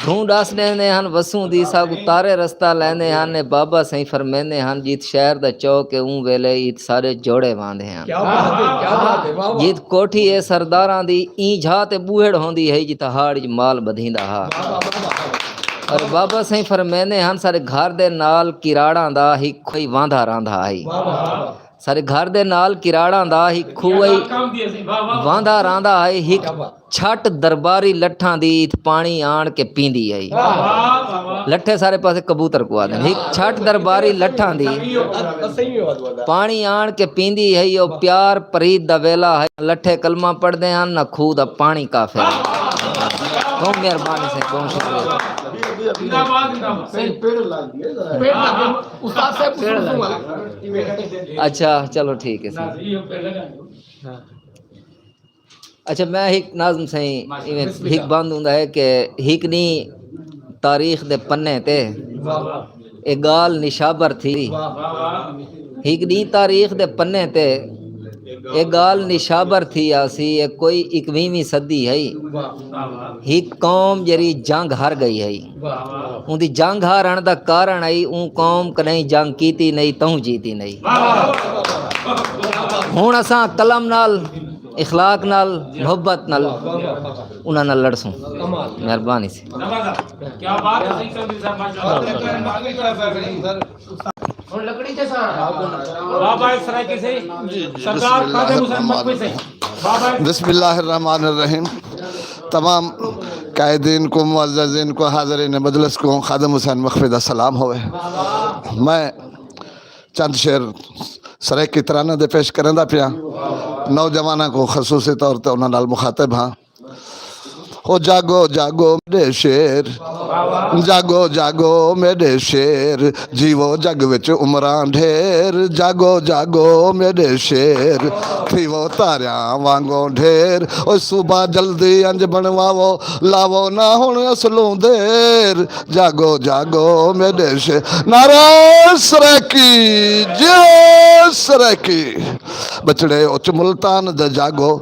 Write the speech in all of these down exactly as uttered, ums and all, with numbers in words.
دھوں ݙس ݙیندے ہن وسوں دی، ساکوں تارے رستہ لیندے ہن۔ اے بابا سئیں فرمیندے ہن، جیت شہر دا چوک اے، اوں ویلے ایت سارے جوڑے واندے ہن۔ جیت کوٹھی اے سرداراں دی، ایں جھا تے ٻوہڑ ہوندی ہئی، جتھاں ہاڑ اچ مال ٻدھیندا ہا۔ اور بابا سئیں فرمیندے ہن، سارے گھر دے نال کراڑاں دا ہک کھوئی واندا رہندا ہئی۔ سارے گھر دے نال کراڑاں دا ہک کھوئی واندا رہندا ہئی۔ ہک چھٹ درباری لٹھاں دی اتھ پاݨی آن کے پیندی ہئی۔ لٹھے سارے پاسے کبوتر کوں آہدن۔ ہک چھٹ درباری لٹھاں دی پاݨی آن کے پیندی ہئی۔ او پیار پریت دا ویلا ہئی۔ نہ لٹھے کلمہ پڑھدے ہن، نہ کھوہ دا پاݨی کافر ہئی۔ ٻہوں مہربانی سئیں، ٻہوں شکریہ۔ اچھا، چلو ٹھیک ہے سئیں۔ اچھا، میں ہک نظم سئیں، ایویں ہک بند ہوندا ہے کہ ہک ݙینہہ تاریخ دے پنے تے اے ڳالھ نشابر تھی۔ ہک ݙینہہ تاریخ دے پنے تے اے ڳالھ نشابر تھی آسی، اے کوئی اکویہویں صدی ہئی۔ ہک قوم جیڑھی جنگ ہار ڳئی ہئی۔ اوندی جنگ ہارݨ دا کارݨ ہئی، اوں قوم کݙہیں جنگ کیتی نئیں، تہوں جیتی نئیں۔ ہݨ اساں قلم نال، اخلاق نال، محبت نال انہاں نال لڑسوں۔ مہربانی سئیں۔ کیا بات ہے، سئیں صاحب، ماشاءاللہ۔ ہݨ لکڑی تے ساں۔ بابا سرائیکی سئیں۔ جی، جی، سردار بسم اللہ خادم حسین الرحمن مخفی سئیں۔ الرحیم۔ بابا بسم اللہ الرحمن الرحیم۔ تمام قائدین کو، معززین کو، حاضرین مجلس کو خادم حسین مخفی دا سلام ہوئے۔ میں چند شعر سرائیکی ترانہ دے پیش کریندا پیاں۔ نوجواناں کو خصوصی طور تے انہاں نال مخاطب ہاں۔ او جاگو جاگو میݙے شیر، جاگو جاگو میݙے شیر، جیوو جڳ وچ عمراں ڈھیر۔ جاگو جاگو میݙے شیر، تھیوو تاریاں وانگوں ڈھیر۔ او صبح جلدی انج بݨواوو، لاوو نہ ہݨ اصلوں دیر۔ جاگو جاگو میݙے شیر، نعرہ سرائیکی، جیو سرائیکی۔ ٻچڑے اچ ملتان دے جاگو،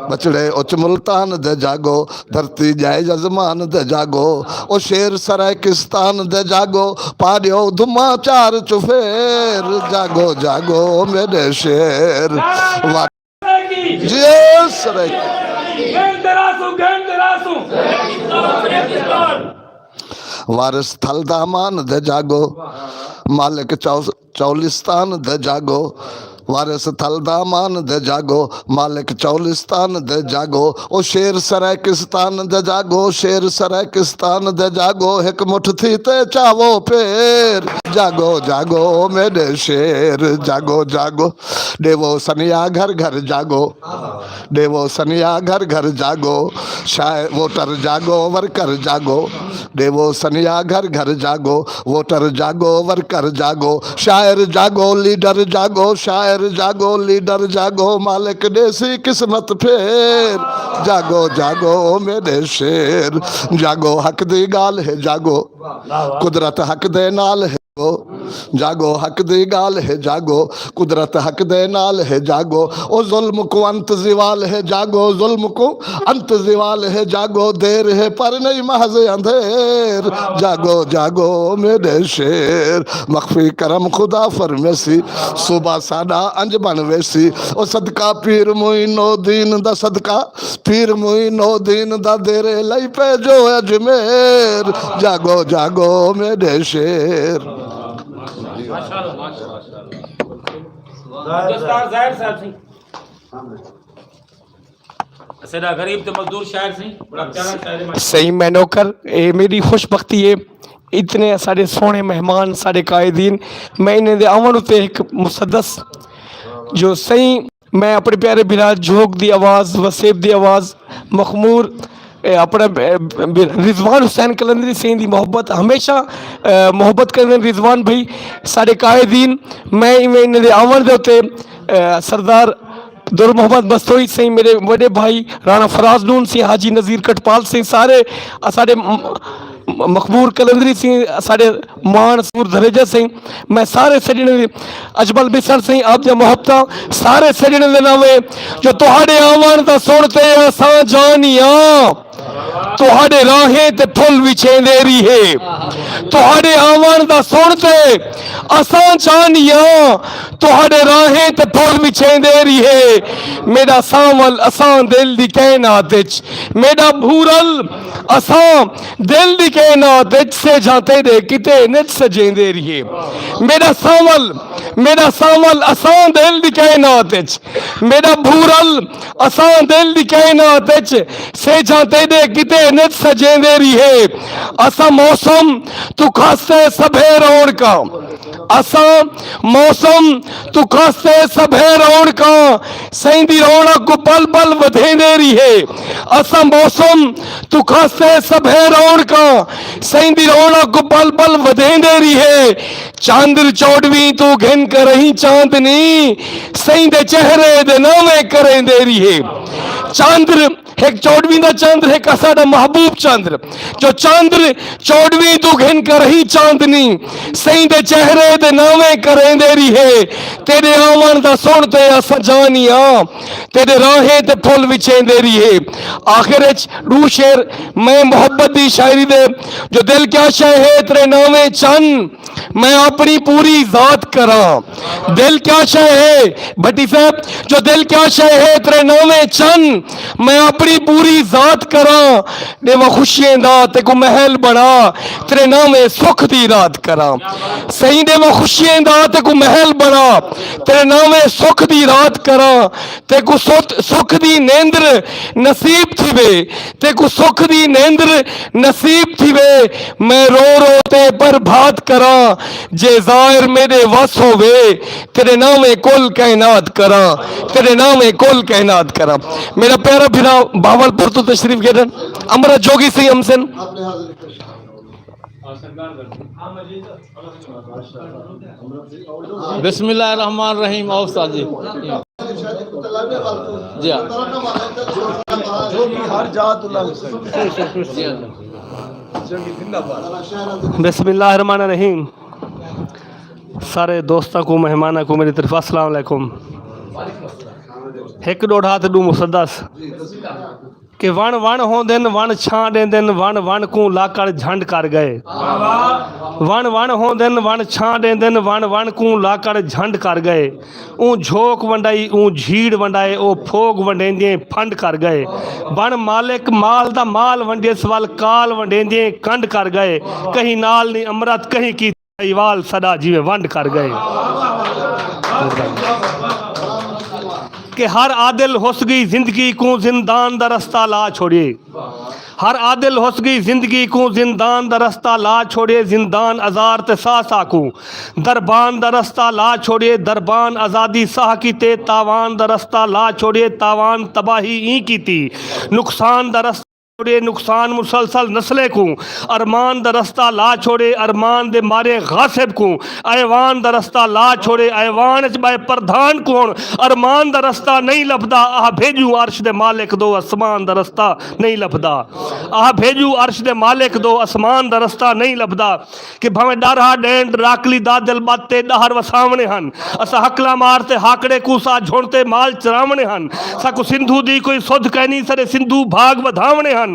ٻچڑے اچ ملتان دے جاگو، دھرتی ڄائے یزمان دے جاگو۔ او شیر سرائیکستان دے جاگو، پا ݙیو دھماں چار چفیر۔ جاگو جاگو میݙے شیر، وا-، جیو سرائیکی۔ وارث تھل دامان دے جاگو، مالک چو-، چولستان دے جاگو۔ وارث تھل دامان دے جاگو، مالک چولستان دے جاگو۔ او شیر سرائیکستان دے جاگو، شیر سرائیکستان دے جاگو، ہک مٹھ تھی تے چاوو پیر۔ جاگو جاگو میݙے شیر، جاگو جاگو، ݙیوو سنیا گھر گھر جاگو۔ ݙیوو سنیا گھر گھر جاگو، شاعر ووٹر جاگو، ورکر جاگو۔ ݙیوو سنیا گھر گھر جاگو، ووٹر جاگو، ورکر جاگو۔ شاعر جاگو، لیڈر جاگو، شاعر جاگو، لیڈر جاگو، مالک ݙیسی قسمت پھیر۔ جاگو جاگو میݙے شیر، جاگو حق دی ڳالھ ہے جاگو، قدرت حق دے نال ہے۔ جاگو، جاگو، حق دی ڳالھ ہے جاگو، قدرت حق دے نال ہے جاگو۔ او ظلم کو انت زوال ہے جاگو، ظلم کو انت زوال ہے جاگو۔ دیر ہے پر نہیں محض اندھیر، جاگو جاگو میݙے شیر۔ مخفی کرم خدا فرمیسی، صوبہ ساݙا انج بݨ ویسی۔ او صدقہ پیر معین الدین دا، صدقہ پیر معین الدین دا، دیرے لئی پئے جو اجمیر۔ جاگو جاگو میݙے شیر۔ ماشاءاللہ، ماشاءاللہ۔ دستار ظاہر صاحب سئیں۔ اساݙا غریب تے مزدور شاعر سئیں، بڑا پیارا شاعر ہے۔ سئیں میں نوکر، اے میݙی خوش بختی ہے، اتنے ساݙے سوہݨے مہمان، ساݙے قائدین، میں انہیں دے آوݨ اتے ہک مسدس جو سئیں میں اپݨے پیارے بھرا جھوک دی آواز، وسیب دی آواز، مخمور، اے، اپݨے، اے، رضوان حسین قلندری سئیں دی محبت، ہمیشہ، اے، محبت کریندن رضوان بھائی، ساݙے قائدین۔ میں ایویں انہاں دے آوݨ دے اتے، اے، سردار در محمد بستوئی سئیں، میݙے وݙے بھائی رانا فراز نون سئیں، حاجی نذیر کٹپال سئیں، سارے اساݙے م-، م-، مخمور قلندری سئیں، اساݙے ماݨ سور دھریجہ سئیں، میں سارے سڄݨیں دی، اجمل مصر سئیں، آپ دیاں محبتاں سارے سڄݨیں دے ناوے جو تہاݙے آوݨ دا سݨ تے اساں جانیاں۔ تہاݙے راہیں تے پھل وچھیندے ریہے۔ تہاݙے آوݨ دا سݨ تے اساں چاہنیاں، تہاݙے راہیں تے پھل وچھیندے ریہے۔ میݙا سانول اساں دل دی کائنات اچ، میݙا بھورل اساں دل دی کائنات اچ، سیجھاں تیݙے کیتے نت سجیندے ریہے۔ میݙا سانول، میݙا سانول اساں دل دی کائنات اچ، میݙا بھورل اساں دل دی کائنات اچ، سیجھاں تیݙے کیتے نت سجیندے ریہے۔ اساں موسم توں کھستے سبھے رونقاں، اساں موسم توں کھستے سبھے رونقاں، سئیں دی رونق کوں پل پل ودھیندے ریہے۔ اساں موسم توں کھستے سبھے رونقاں، سئیں دی رونق کوں پل پل ودھیندے ریہے۔ چندر چوݙویں توں گھن کر رہی چاندنی، سئیں دے چہرے دے ناویں کریندے ریہے۔ چندر ہک چوݙویں دا چندر، ہک اساݙا محبوب چندر، جو چندر چوݙویں توں گھن کر رہی چاندنی، سئیں دے چہرے دے ناویں کریندے ریہے۔ تیݙے آوݨ دا سݨ تے اساں جانیاں، تیݙے راہیں تے پھل وچھیندے ریہے۔ آخر اچ ݙو شعر میں محبت دی شاعری دے، جو دل کیا شے ہے تیرے ناویں چن، میں اپݨی پوری ذات کراں۔ دل کیا شے ہے بھٹی صاحب، جو دل کیا شے ہے تیرے ناویں چن، میں اپݨی پوری ذات کراں۔ ݙیواں خوشیاں دا تیکوں محل بݨا، تیرے ناویں سکھ دی رات کراں۔ سئیں ݙیواں خوشیاں دا تیکوں محل بݨا، تیرے ناویں سکھ دی رات کراں۔ تیکوں ست-، سکھ دی نیندر نصیب تھیوے، تیکوں سکھ دی نیندر نصیب تھیوے، میں رو رو تے پربھات کراں، جے ظاہر میݙے وس ہووے، تیݙے ناویں کل کائنات کراں، تیݙے ناویں کل کائنات کراں۔ میݙا پیارا بھرا بہاول پور توں تشریف گھن، امرت جوگی سئیں امسن۔ بسم اللہ الرحمن الرحیم۔ آؤ استاد جی۔ جی ہاں۔ جی ہاں۔ بسم اللہ الرحمن الرحیم۔ سارے دوستاں کوں، مہماناں کوں میݙی طرف السلام علیکم۔ ہک ݙوڈھا تے ݙو مسدس۔ کہ وݨ وݨ ہوندن، وݨ چھاں ݙیندن، وݨ وݨ کوں لاکڑ جھنڈ کر ڳئے۔ وݨ وݨ ہوندن، وݨ چھاں ݙیندن، وݨ وݨ کوں لاکڑ جھنڈ کر ڳئے۔ اوں جھوک ونڈائی، اوں جھیڑ ونڈائے، او پھوڳ ونڈیندیں پھنڈ کر ڳئے۔ بݨ مالک مال دا مال ونڈیس، ول کال ونڈیندیں کنڈ کر ڳئے۔ کہیں نال نی امرت، کہیں کی ساہیوال، سݙا جیویں ونڈ کر ڳئے۔ کہ ہر عادل ہس ڳئی زندگی کوں زندان دا رستہ لا چھوڑیے۔ ہر عادل ہس ڳئی زندگی کوں زندان دا رستہ لا چھوڑیے، زندان ازار تے ساہ ساہ کوں دربان دا رستہ لا چھوڑیے، دربان آزادی ساہ کیتے تاوان دا رستہ لا چھوڑیے، تاوان تباہی ایں کیتی، نقصان دا رستہ چھوڑے، نقصان مسلسل نسلیں کوں ارمان دا رستہ لا چھوڑے، ارمان دے مارے غاصب کوں ایوان دا رستہ لا چھوڑے، ایوان اچ ٻئے پردھان کوں ہݨ ارمان دا رستہ نہیں لبھدا، آہ بھیڄوں عرش دے مالک دو اسمان دا رستہ نہیں لبھدا، آہ بھیڄوں عرش دے مالک دو اسمان دا رستہ نہیں لبھدا۔ کہ بھانویں ݙارھا ݙینڈ راکلی دا دل ٻت تے ݙاہر وساوݨے ہن۔ اساں ہکلاں مار تے ہاکڑے کوں ساہ جھݨ تے مال چراوݨے ہن۔ ساکوں سندھو دی کوئی سدھ کائنی، سݙے سندھو بھاڳ ودھاوݨے ہن۔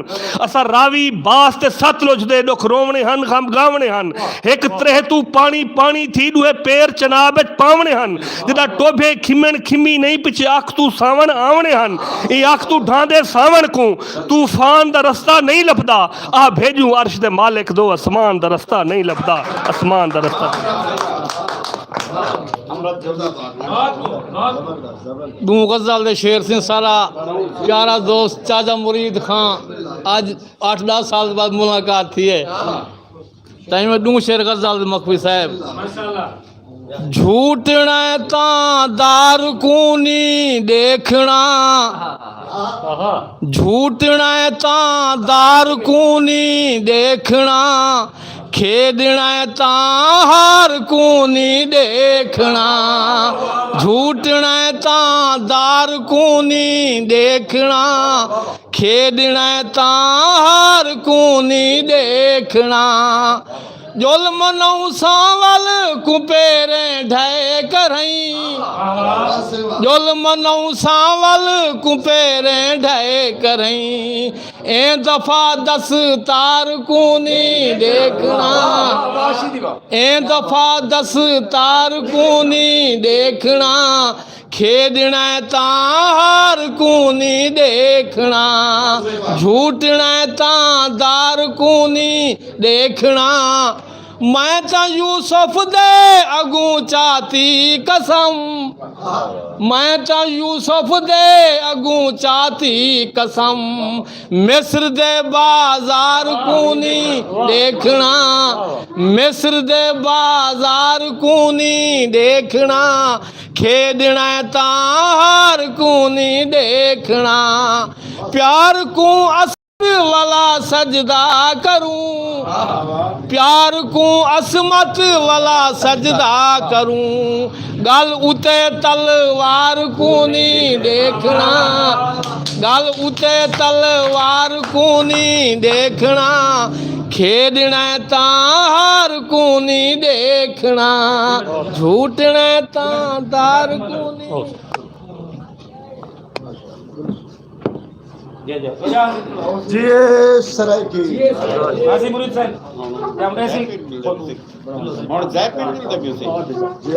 اساں راوی باس تے ستلج دے ݙکھ رووݨے ہن، غم ڳاوݨے ہن۔ ہک تریہہ توں پاݨی پاݨی تھی، ݙوہیں پیر چناب اچ پاوݨے ہن۔ جݙاں ٹوبھے کھمݨ کھمی نئیں، پچھے اکھ توں ساوݨ آوݨے ہن۔ ایں اکھ توں ڈھاندے ساوݨ کوں طوفان دا رستہ نئیں لبھدا۔ آہ بھیڄوں عرش دے مالک دو اسمان دا رستہ نئیں لبھدا، اسمان دا رستہ۔ ݙوں غزل دے شعر سئیں، سارا پیارا دوست چاچا مرید خان، اڄ اٹھ ݙاہ سال بعد ملاقات تھی ہے، تائیں میں ݙوں شعر غزل دے مخفی صاحب۔ جھوٹݨا ہے تاں دار کوں نی ݙیکھݨا، جھوٹݨا ہے تاں دار کوں نی ݙیکھݨا، کھیݙݨا ہے تاں ہار کوں نی ݙیکھݨا، جھوٹݨا ہے تاں دار کوں نی ݙیکھݨا، کھیݙݨا ہے تاں ہار کوں نی ݙیکھݨا۔ ڄل منوں سانول کوں پیریں ڈھئے کرئیں۔ ڄل منوں سانول کوں پیریں ڈھئے کرئیں۔ ایں دفعہ دستار کوں نی ݙیکھݨا۔ ایں دفعہ دستار کوں نی ݙیکھݨا۔ کھیݙݨا تاں ہار کوں نی ݙیکھݨا۔ جھوٹݨا تاں دار کوں نی ݙیکھݨا۔ میں تاں یوسف دے اڳوں چاتی قسم۔ میں تاں یوسف دے اڳوں چاتی قسم۔ مصر دے بازار کوں نی ݙیکھݨا۔ مصر دے بازار کوں نی ݙیکھݨا۔ کھیݙݨا تاں ہار کوں نی ݙیکھݨا۔ پیار کوں اس ولا سجدہ کروں۔ پیار کوں عصمت ولا سجدہ کروں۔ ڳل اتے تلوار کوں نی ݙیکھݨا۔ ڳل اتے تلوار کوں نی ݙیکھݨا۔ کھیݙݨا تاں ہار کوں نی ݙیکھݨا۔ جھوٹݨا تاں دار کوں نی۔ جی، جی۔ جی، سرائیکی۔ غازی مرید صاحب۔ یا امریک سنگھ۔ ہݨ زیب پنڈ ملدا پیو سی۔ جی۔